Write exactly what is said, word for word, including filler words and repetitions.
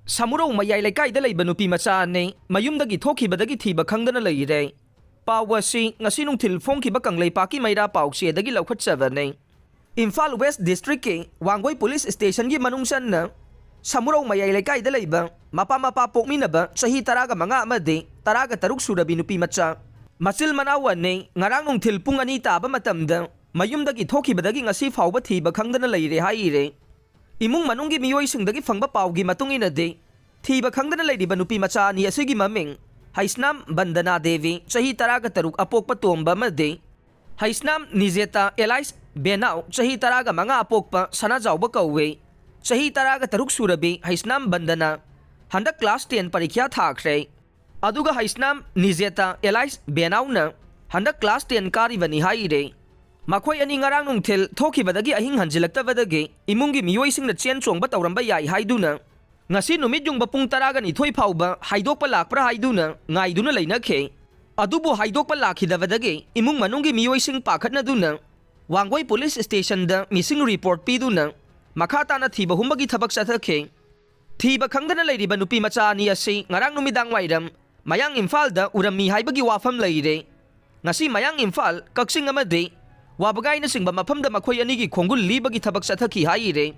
ꯁꯃꯨꯔꯧ ꯃꯌꯥꯏ ꯂꯩꯀꯥꯏꯗ ꯂꯩꯕ ꯅꯨꯄꯤ ꯃꯆꯥ ꯑꯅꯤ ꯃꯌꯨꯝꯗꯒꯤ ꯊꯣꯛꯈꯤꯕꯗꯒꯤ ꯊꯤꯕ ꯈꯪꯗꯅ ꯂꯩꯔꯦ꯫ ꯄꯥꯎ ꯑꯁꯤ ꯉꯁꯤ ꯅꯨꯡꯊꯤꯜ ꯐꯣꯡꯈꯤꯕ ꯀꯪꯂꯩꯄꯥꯛꯀꯤ ꯃꯩꯔꯥ ꯄꯥꯎꯆꯦꯗꯒꯤ ꯂꯧꯈꯠꯆꯕꯅꯤ꯫ ꯏꯝꯐꯥꯜ ꯋꯦꯁ ꯗꯤꯁꯇ꯭ꯔꯤꯛꯀꯤ ꯋꯥꯡꯒꯣꯏ ꯄꯨꯂꯤꯁ ꯁ꯭ꯇꯦꯁꯟꯒꯤ ꯃꯅꯨꯡ ꯆꯟꯅ ꯁꯃꯨꯔꯧ ꯃꯌꯥꯏ ꯂꯩꯀꯥꯏꯗ ꯂꯩꯕ ꯃꯄꯥ ꯃꯄꯥ ꯄꯣꯛꯃꯤꯟꯅꯕ ꯆꯍꯤ ꯇꯔꯥꯒ ꯃꯉꯥ ꯑꯃꯗꯤ ꯇꯔꯥꯒ ꯇꯔꯨꯛ ꯁꯨꯔꯕꯤ ꯅꯨꯄꯤ ꯃꯆꯥ ꯃꯆꯤꯜ ꯃꯅꯥꯎ ꯑꯅꯤ ꯉꯔꯥꯡ ꯅꯨꯡꯊꯤꯜ ꯄꯨꯡ ꯑꯅꯤ ꯇꯥꯕ ꯃꯇꯝꯗ ꯃꯌꯨꯝꯗꯒꯤ ꯊꯣꯛꯈꯤꯕꯗꯒꯤ ꯉꯁꯤ ꯐꯥꯎꯕ ꯊꯤꯕ ꯈꯪꯗꯅ ꯂꯩꯔꯦ ꯍꯥꯏꯔꯦ꯫ ꯏꯃꯨꯡ ꯃꯅꯨꯡꯒꯤ ꯃꯤꯑꯣꯏꯁꯤꯡꯗꯒꯤ ꯐꯪꯕ ꯄꯥꯎꯒꯤ ꯃꯇꯨꯡ ꯏꯟꯅꯗꯤ, ꯊꯤꯕ ꯈꯪꯗꯅ ꯂꯩꯔꯤꯕ ꯅꯨꯄꯤ ꯃꯆꯥ ꯑꯅꯤ ꯑꯁꯤꯒꯤ ꯃꯃꯤꯡ ꯍꯩꯁꯅꯥꯝ ꯕꯟꯗꯅꯥ ꯗꯦꯕꯤ, ꯆꯍꯤ ꯇꯔꯥꯒ ꯇꯔꯨꯛ, ꯑꯄꯣꯛꯄ ꯇꯣꯝꯕ, ꯑꯃꯗꯤ ꯍꯩꯁꯅꯥꯝ ꯅꯤꯖꯦꯇꯥ ꯑꯦꯂꯥꯏꯁ ꯕꯦꯅꯥꯎ, ꯆꯍꯤ ꯇꯔꯥꯒ ꯃꯉꯥ, ꯑꯄꯣꯛꯄ ꯁꯅꯥꯖꯥꯎꯕ ꯀꯧꯏ꯫ ꯆꯍꯤ ꯇꯔꯥꯒ ꯇꯔꯨꯛ ꯁꯨꯔꯕꯤ ꯍꯩꯁꯅꯥꯝ ꯕꯟꯗꯅꯥ ꯍꯟꯗꯛ ꯀ꯭ꯂꯥꯁ ꯇꯦꯟ ꯄꯔꯤꯈ꯭ꯌꯥ ꯊꯥꯈ꯭ꯔꯦ꯫ ꯑꯗꯨꯒ ꯍꯩꯁꯅꯥꯝ ꯅꯤꯖꯦꯇꯥ ꯑꯦꯂꯥꯏꯁ ꯕꯦꯅꯥꯎꯅ ꯍꯟꯗꯛ ꯀ꯭ꯂꯥꯁ ꯇꯦꯟ ꯀꯥꯔꯤꯕꯅꯤ ꯍꯥꯏꯔꯦ꯫ ꯃꯈꯣꯏ ꯑꯅꯤ ꯉꯔꯥꯡ ꯅꯨꯡꯊꯤꯜ ꯊꯣꯛꯈꯤꯕꯗꯒꯤ ꯑꯍꯤꯡ ꯍꯟꯖꯤꯜꯂꯛꯇꯕꯗꯒꯤ ꯏꯃꯨꯡꯒꯤ ꯃꯤꯑꯣꯏꯁꯤꯡꯅ ꯆꯦꯟ ꯆꯣꯡꯕ ꯇꯧꯔꯝꯕ ꯌꯥꯏ ꯍꯥꯏꯗꯨꯅ ꯉꯁꯤ ꯅꯨꯃꯤꯠ ꯌꯨꯡꯕ ꯄꯨꯡ ꯇꯔꯥꯒ ꯅꯤꯊꯣꯏ ꯐꯥꯎꯕ ꯍꯥꯏꯗꯣꯛꯄ ꯂꯥꯛꯄ꯭ꯔꯥ ꯍꯥꯏꯗꯨꯅ ꯉꯥꯏꯗꯨꯅ ꯂꯩꯅꯈꯤ꯫ ꯑꯗꯨꯕꯨ ꯍꯥꯏꯗꯣꯛꯄ ꯂꯥꯛꯈꯤꯗꯕꯗꯒꯤ ꯏꯃꯨꯡ ꯃꯅꯨꯡꯒꯤ ꯃꯤꯑꯣꯏꯁꯤꯡ ꯄꯥꯈꯠꯅꯗꯨꯅ ꯋꯥꯡꯒꯣꯏ ꯄꯨꯂꯤꯁ ꯁ꯭ꯇꯦꯁꯟꯗ ꯃꯤꯁꯤꯡ ꯔꯤꯄꯣꯔꯠ ꯄꯤꯗꯨꯅ ꯃꯈꯥ ꯇꯥꯅ ꯊꯤꯕ ꯍꯨꯝꯕꯒꯤ ꯊꯕꯛ ꯆꯠꯊꯈꯤ꯫ ꯊꯤꯕ ꯈꯪꯗꯅ ꯂꯩꯔꯤꯕ ꯅꯨꯄꯤ ꯃꯆꯥ ꯑꯅꯤ ꯑꯁꯤ ꯉꯔꯥꯡ ꯅꯨꯃꯤꯗꯥꯡ ꯋꯥꯏꯔꯝ ꯃꯌꯥꯡ ꯏꯝꯐꯥꯜꯗ ꯎꯔꯝꯃꯤ ꯍꯥꯏꯕꯒꯤ ꯋꯥꯐꯝ ꯂꯩꯔꯦ꯫ ꯉꯁꯤ ꯃꯌꯥꯡ ꯏꯝꯐꯥꯜ, ꯀꯛꯆꯤꯡ ꯑꯃꯗꯤ ꯋꯥꯕꯒꯥꯏꯅꯆꯤꯡꯕ ꯃꯐꯝꯗ ꯃꯈꯣꯏ ꯑꯅꯤꯒꯤ ꯈꯣꯡꯒꯨꯜ ꯂꯤꯕꯒꯤ ꯊꯕꯛ ꯆꯠꯊꯈꯤ ꯍꯥꯏꯔꯦ꯫